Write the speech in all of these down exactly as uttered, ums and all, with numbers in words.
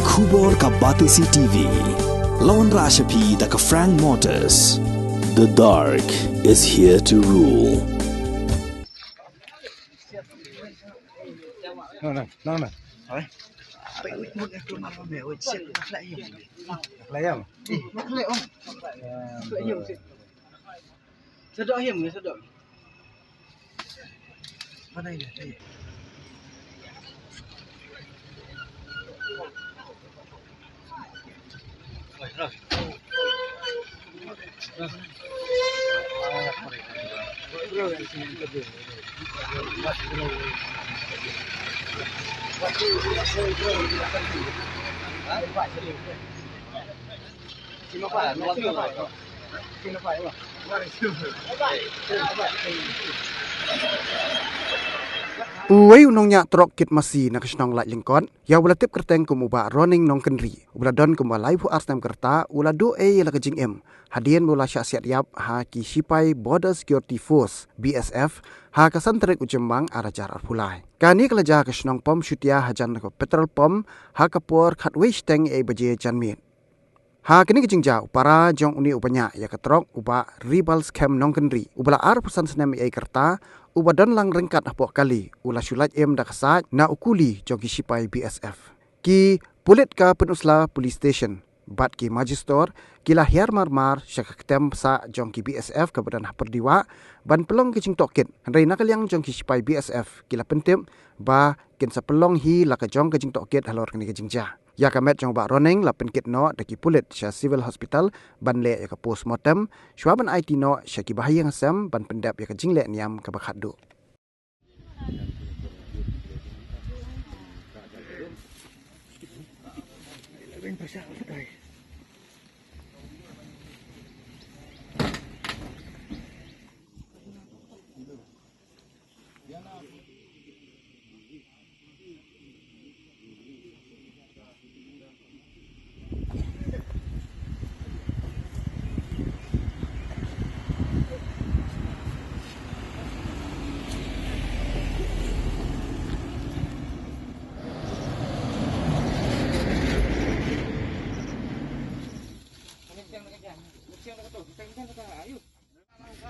Khubor ka Batesi T V. Lawan Rashapi da ka Frank Motors. The dark is here to rule. Uwei u nongñiah trok kit masi na ka shnong Laitlyngkot, ïa uba la tip kyrteng kum u Bah Roneng Nongkynrih, uba la don kumba laiphew ar snem ka rta, u la duh ei ïa la ka jingim hadien ba u la shah siat ïap ha ki shipai Border Security Force, B S F, ha ka san tarik u Jymmang ar hajar arphew lai. Kane ka la jia ha ka shnong Pom Shutia hajan ka petrol pump ha ka por khatwei shiteng ei baje janmiet. Ha kane ka jingjia, u para jong une uba ñiah ïa ka trok, u Bah Ribal Skhem Nongkynrih, uba la arphew san snem ei ka rta, uba don lang ryngkat hapoh kali, u la shu lait im da ka sait na u kuli jong ki shipai B S F. Ki pulit ka Pynursla Police Station bad ki majistor ki la hiar marmar sha ka ktem sah jong ki B S F kaba don ha Pyrdiwah ban pynlong ka jingtohkit, hynrei na ka liang jong ki shipai B S F ki la pyntip ba kin sa pynlong hi la ka jong ka jingtohkit halor kane ka jingjia. Ïa ka met jong u Bah Roneng la pynkit noh da ki pulit sha Civil Hospital ban leh ïa ka postmortem, shuwa ban aiti noh sha ki bahaïing hasem ban pyndep ïa ka jingleh niam kaba khatduh.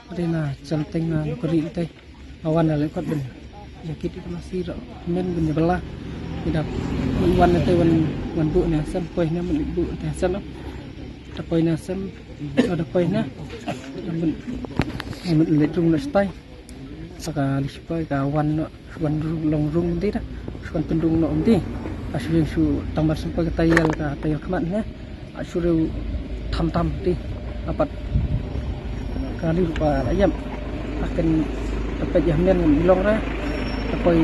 Dei na jam teng na nukri te. Awan na lekot ben. Ïa kit ïa ka masi ro men ben ïa bela. Ïa dap wan na te wan, wan bu na sem poi na men bu te sem. Ta poi na sem. Ada poi na. Men, men le tung na stai. Saka li spai ka wan na Shu wan rung, long rung mynta da. Shu wan pynrung noh mynta. Ka shu ïeng shu tang ban shu poi ka tayal, ka tayal khmat ne. Ka shu riew tham tham mynta. Apat ka kali ruh ka la ïap. Ka ken ka peit ïa hynmen ngam i long re. Ka poi,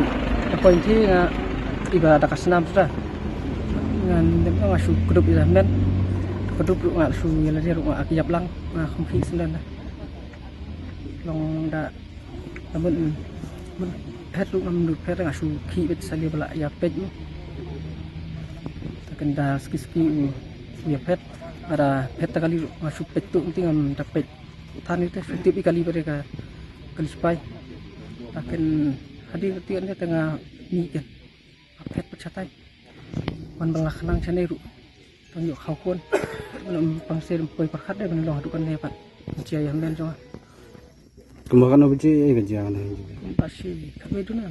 ka poi mynta nga i ba da ka snam tu da. Ngan dem nga shu kdup ïa hynmen. Kdup ruh nga shu ïa lade ruh nga ïap lang. Nga khum khih sendal da. Long da Amun, amun phet ruh ngam nud phet, nga shu khih beit sa lei ba la ïa peit mo. Ta ken da ski ski u ïa phet. Ada phet ta kali ruh nga shu peit tu mynta ngam da peit. Than ite shu tip i kali ba dei ka kali sipai. Ta ken hadien ka tian te nga mih ken. Phet pat shatai. Wan ba nga khnang shane ruh. Tang ïoh khaw khun. Wan pang ser poi pyrkhat dei ban long haduh kane pat. Jia ïa hynmen jong nga. Kumba kano ba jia, eh, ka jia kano. Ba shi khatwei duna.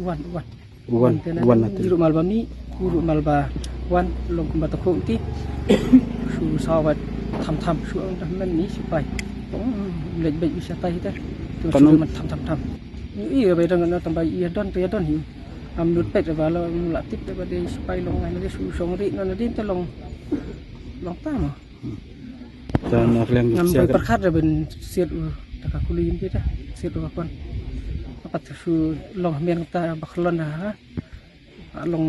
Wan, wan. Wan, wan na te. Ruh mal ba mih, ruh mal ba wan long kumba ta khong ti. Shu saw ba tham tham shu ang dah men ni sipai. Leit beit bi shatai te. Tu shu man tham tham tham. Ïa ba dang na tang ba ïa don te ïa don hi. Am nud peit ba la, la tip ba dei sipai long ngai na dei shu shong ri na na dei te long, long tam. Don ar leng ngam siat poi pyrkhat re ben siat u ta ka kuli ïa ta siat u ka kon. Apat shu long hynmen ta ba khlon ha. Long,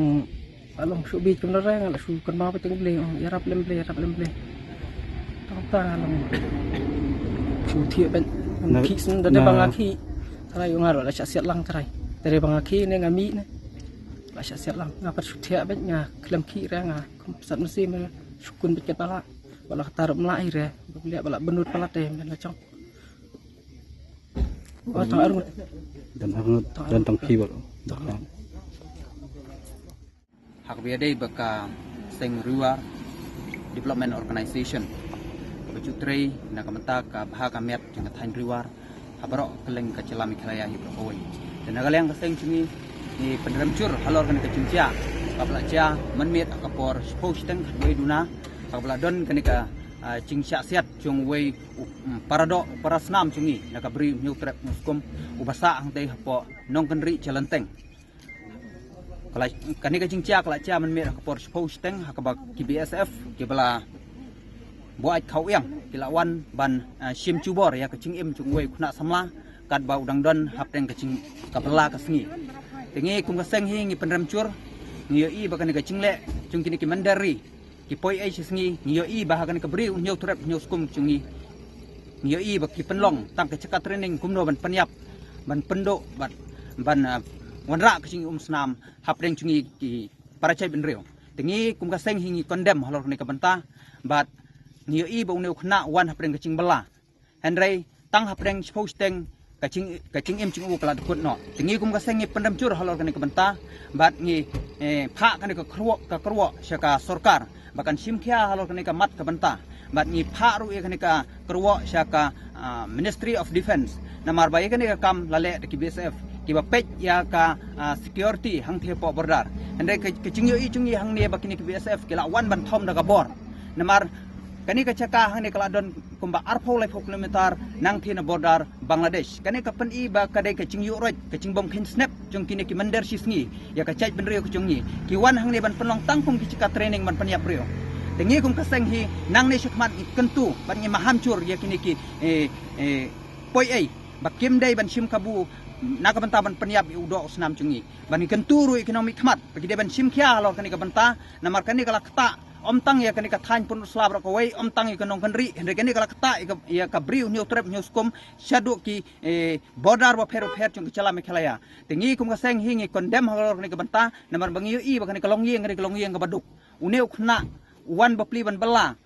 long shu bi kum na re nga la shu kynmaw ba teng Blei, ïarap lem Blei, ïarap lem Blei. Tang ta long shu thiah ben. Khih shen da dei ba nga khih. Trai nga la shah siat lang trai. Trai ba nga khih ne nga mih ne. La shah siat lang nga pat shu thiah beit nga khlem khih re nga khum sat masi me shu kun beit kat ba la. Ba la kata ruh mla hi re ba la ba la bynut palat te me la chong. Ba tang arngut. Dan arngut dan tang phi ba. Ha kaba ïadei bad ka seng Riwar Development Organization, kaba ju trei na ka bynta ka bha ka miat jong ka thaiñ Riwar ha baroh kylleng ka jylla Meghalaya hi baroh kawei. Te na ka liang ka seng jong ngi, ngi pynrem jur halor kane ka jingjia kaba la jia mynmiet ha ka por shiphew shiteng khatwei duna, kaba la don kane ka, ah, jingshah siat jong uwei u, mm, para doh, para snam jong ngi na ka Bri u Hynñiewtrep Hynñiewskum, uba sah hangtei hapoh Nongkynrih Jalan Teng. Ka la, kane ka jingjia ka la jia mynmiet ha ka por shiphew shiteng, ha kaba ki B S F kiba la buaid khawiang ki la wan ban, ah, shim jubor ïa ka jingim jong uwei u khynnah samla katba u dang don hapdeng ka jing, ka bylla ka sngi. Te ngi kum ka seng hi ngi pynrem jur, ngi ïohi ba kane ka jingleh jong kine ki mynder ri ki poi ei shi sngi, ngi ïohi ba ha kane ka Bri u Hynñiewtrep Hynñiewskum jong ngi, ngi ïohi ba ki pynlong tang ka jaka training kumno ban pynïap, ban pynduh, ban, ban, ah, wanrah ka jingim snam hapdeng jong ngi ki para jaitbynriew. Te ngi kum ka seng hi ngi condemn halor kane ka bynta, bad ngi ïohi ba une u khynnah u wan hapdeng ka jingbylla. Hynrei tang hapdeng shiphew shiteng ka jing, ka jingim jong u ka la dkut noh. Te ngi kum ka seng ngi pynrem jur halor kane ka bynta, bad ngi, eh, phah kane ka kyrwoh, ka kyrwoh sha ka sorkar ba kan shim khia halor kane ka mat ka bynta. Bad ngi phah ruh ïa kane ka kyrwoh sha ka, ah, Ministry of Defence. Namar ba ïa kane ka kam la leh da ki B S F kiba peit ïa ka, ah, security hangtei hapoh border. Hynrei ka, ka jingïohi jong ngi hangne ba kine ki B S F ki la wan ban thom da ka bor. Namar kane ka jaka hangne ka la don kumba arphew laiphew kilometer nangtei na border Bangladesh. Kane ka pyni ba ka dei ka jingïuhroit, ka jingbymkheiñ snep jong kine ki mynder shi sngi ïa ka jaitbynriew ka jong ngi. Ki wan hangne ban pynlong tang kum ki jaka training ban pynïap briew. Te ngi kum ka seng hi nangne shakhmat ngi kyntu bad ngi maham jur ïa kine ki, eh, eh, poi ei ba kim dei ban shim kabu na ka bynta ban pynïap ïa u doh u snam jong ngi. Bad ngi kyntu ruh ïa ki nongmihkhmat ba ki dei ban shim khia halor kane ka bynta, namar kane ka la ktah ym tang ïa kane ka thaiñ Pynursla baroh kawei, ym tang ïa ka Nongkynrih, hynrei kane ka la ktah ïa ka, ïa ka Bri u Hynñiewtrep Hynñiewskum shaduh ki, eh, border bapher bapher jong ka jylla Meghalaya. Te ngi kum ka seng hi ngi condemn halor kane ka bynta, namar ba ngi ïohi ba kane ka longïing, kane ka longïing kaba duk. Une u khynnah u wan bapli ban bylla,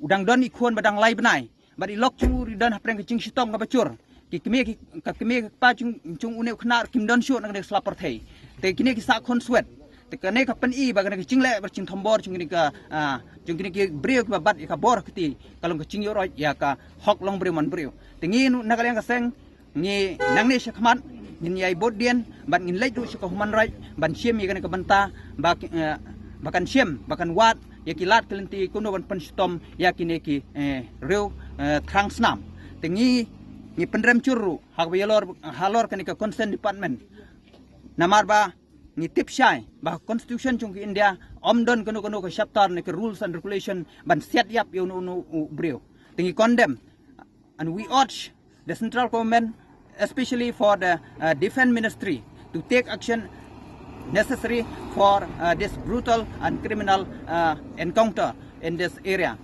u dang don i khun ba dang lai bnai, bad i lok jong u ruh i don hapdeng ka jingshitom kaba jur. Ki kmie ki, ka kmie ka kpa jong, jong une u khynnah kim don shuh na kane ka sla pyrthei. Te kine ki sah khun swet. Te kane ka pyni ba kane ka jingleh bad jingthombor jong kine ka, ah, jong kine ki briew kiba bat ïa ka bor kti ka long ka jingïuhroit ïa ka hok long briew man briew. Te ngi na ka liang ka seng ngi nangne shakhmat ngin ïai bud dien bad ngin leit ruh sha ka Human Rights ban shim ïa kane ka bynta ba, eh, ba kan shim, ba kan wad ïa ki lad ki lynti kumno ban pynshitom ïa kine ki, eh, riew, eh, thrang snam. Te ngi, ngi pynrem jur ruh ha kaba ïalor halor kane ka concern department. Namar ba ngi tip shai ba constitution jong ka India ym don kano kano ka chapter ne ka rules and regulation ban siat ïap ïa uno uno u briew. Te ngi condemn and we urge the central government, especially for the, uh, defense ministry, to take action necessary for, uh, this brutal and criminal, uh, encounter in this area.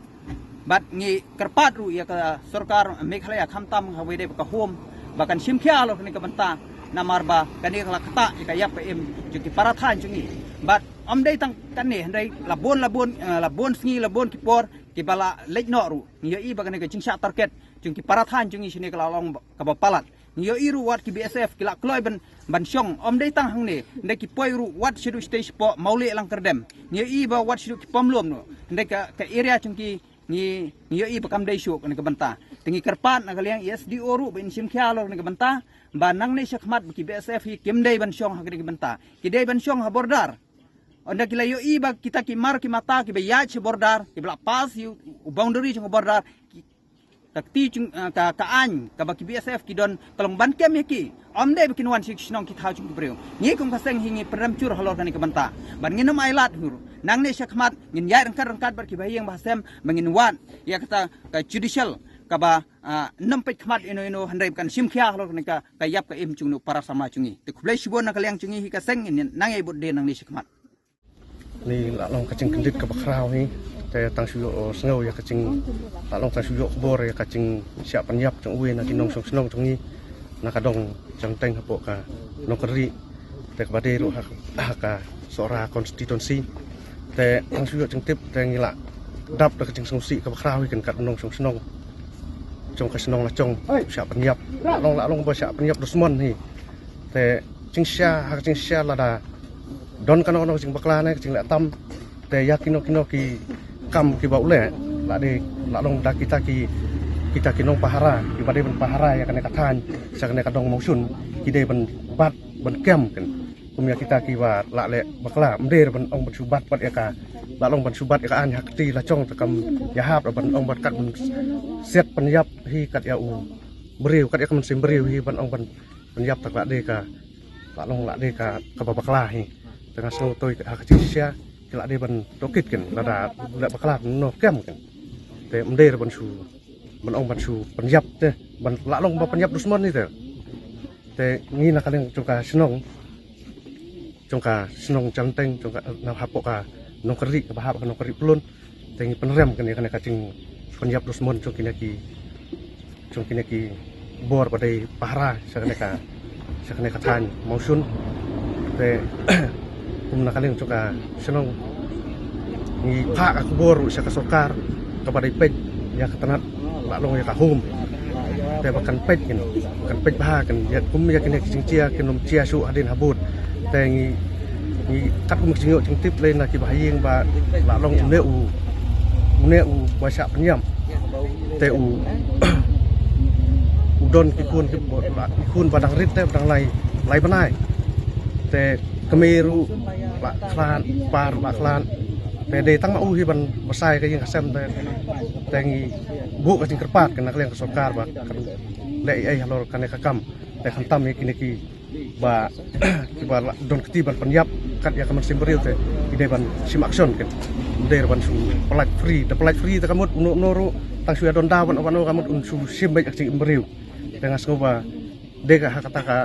Bad ngi kyrpad ruh ïa ka sorkar Meghalaya khamtam ha kaba ïadei bad ka Home ba kan shim khia halor kane ka bynta, namar ba kane ka la ktah ïa ka ïap ka im jong ki para thaiñ jong ngi. Bad ym dei tang kane, hynrei la bun, la bun, eh, la bun sngi, la bun ki por kiba la leit noh ruh. Ngi ïohi ba kane ka jingshah target jong ki para thaiñ jong ngi shane ka la long kaba palat. Ngi ïohi ruh wat ki B S F ki la kloi ban, ban shong, ym dei tang hangne, hynrei ki poi ruh wat shaduh shatei shapoh Mawlieh Langkyrdem. Ngi ïohi ba wat shaduh ki pom lum ruh, hynrei ka, ka area jong ki, ngi, ngi ïohi ba kam dei shuh kane ka bynta. Te ngi kyrpad na ka liang S D O ruh ba in shim khia halor kane ka bynta, ba nangne shakhmat ba ki B S F hi kim dei ban shong ha kane ka bynta. Ki dei ban shong ha border. Ynda ki la ïohi ba kita ki mar ki mata kiba ïaid sha border, kiba la pass ïa u boundary jong ka border, ki, ka kti jong, eh, ka, ka aiñ kaba ki B S F ki don ka long ban kem ïa ki. Ym dei ba kin wan sha ki shnong ki thaw jong ki briew. Ngi kum ka seng hi ngi pynrem jur halor kane ka bynta. Bad ngin ym ailad hi ruh. Nangne shakhmat ngin ïaid ryngkat ryngkat bad ki bahaïing bahasem ba ngin wad ïa kata ka judicial kaba, ah, nym peit khmat ïano ïano, hynrei ba kan shim khia halor kane ka, ka ïap ka im jong une u para samla jong ngi. Te khublei shibun na ka liang jong ngi hi ka seng, ngin nang ïai bud dien nangne shakhmat. Ni la long ka jingkyndit kaba khraw hi, te tang shu ïoh sngew ïa ka jing, la long tang shu ïoh khubor ïa ka jingshah pynïap jong uwei na ki nongshong shnong jong ngi na ka dong Janteng hapoh ka Nongkynrih, te kaba dei ruh ha, ha ka Sohra constituency. Te tang shu ïoh jingtip te ngi la dap da ka jingsngewsih kaba khraw hi, kynkat nongshong shnong jong ka shnong Lajong shah pynïap. La long, la long ba shah pynïap dusmon hi. Te jingshisha, ha ka jingshisha lada Don kano kano ka jingbakla ne ka jingleh tam. Te ïa kino kino ki kam kiba u leh, la dei, la long da kita ki, kita ki nongpahara kiba dei ban pahara ïa kane ka thaiñ, sha kane ka dong Mawshun, ki dei ban bat ban kem ken. Kum ïa kita kiba la leh bakla, ym dei ban ong ban shu bat pat ïa ka, la long ban shu bat ïa ka aiñ ha kti la jong te kam ïahap ban ong ban kat ban siat pynïap hi kat ïa u briew, kat ïa ka mynsiem briew hi ban ong ban pynïap, te ka la dei ka, la long la dei ka, kaba bakla hi. Te nga sngew to ha ka jingshisha ki la dei ban tohkit ken, lada leh bakla noh kem ken. Te ym dei ban shu, ban ong ban shu pynïap te, ban la long ba pynïap dusmon hi te. Te ngi na ka liang jong ka shnong, jong ka shnong Janteng, jong ka, na hapoh ka Nongkyrdieh, kaba hap ka Nongkyrdieh Pyllun. Te ngi pynrem kane, kane ka jingpynïap dusmon jong kine ki, jong kine ki bor ba dei pahara sha kane ka, sha kane ka thaiñ Mawshun. Te kum na ka liang jong ka shnong, ngi phah ka khubor ruh sha ka sorkar kaba dei peit ïa ka tnat, la long ïa ka home. Te ba kan peit ken, ba kan peit bha ken, ïa kum ïa kine ki jingjia kin ym jia shuh hadien habud. Te ngi, ngi katkum ka jingïoh jingtip lei na kiba ha ïing ba la long une u, une uba shah pynïap. Te u, u don ki khun, ki khun ba dang rit te ba dang lai, lai bnai. Te kmie ruh la khlad, kpa ruh la khlad. Te dei tang ma u hi ban basai ka ïing ka sem te. Te ngi buh ka jingkyrpad ken na ka liang ka sorkar ba kan leh ei ei halor kane ka kam. Te khamtam ïa kine kiba, kiba la don kti ban pynïap kat ïa ka mynsiem briew te ki dei ban shim action ken. Ym dei ban shu pyllait free, da pyllait free te ka mut uno uno ruh tang shu ïa don daw ban, ban, ka mut un shu shim beit ïa ka jingim briew. Te nga sngew ba dei ka ha kata ka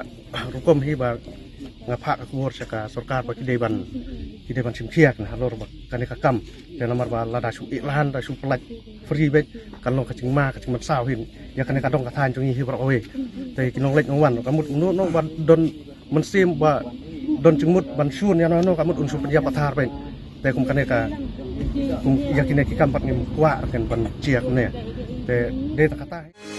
rukom hi ba nga phah ka khubor sha ka sorkar ba ki dei ban, ki dei ban shim khia ken halor ba kane ka kam. Te namar ba lada shu ïeh lan, da shu pyllait free beit, kan long ka jingma ka jingmynsaw hi ïa kane ka dong ka thaiñ jong ngi hi baroh kawei. Te ki nongleit nongwan, ka mut uno uno ba don mynsiem ba don jingmut ban shun ïano ïano, ka mut un shu pynïap pathar beit. Te kum kane ka, kum ïa kine ki kam pat ngim kwah ken ban jia kumne. Te dei ta kata hi.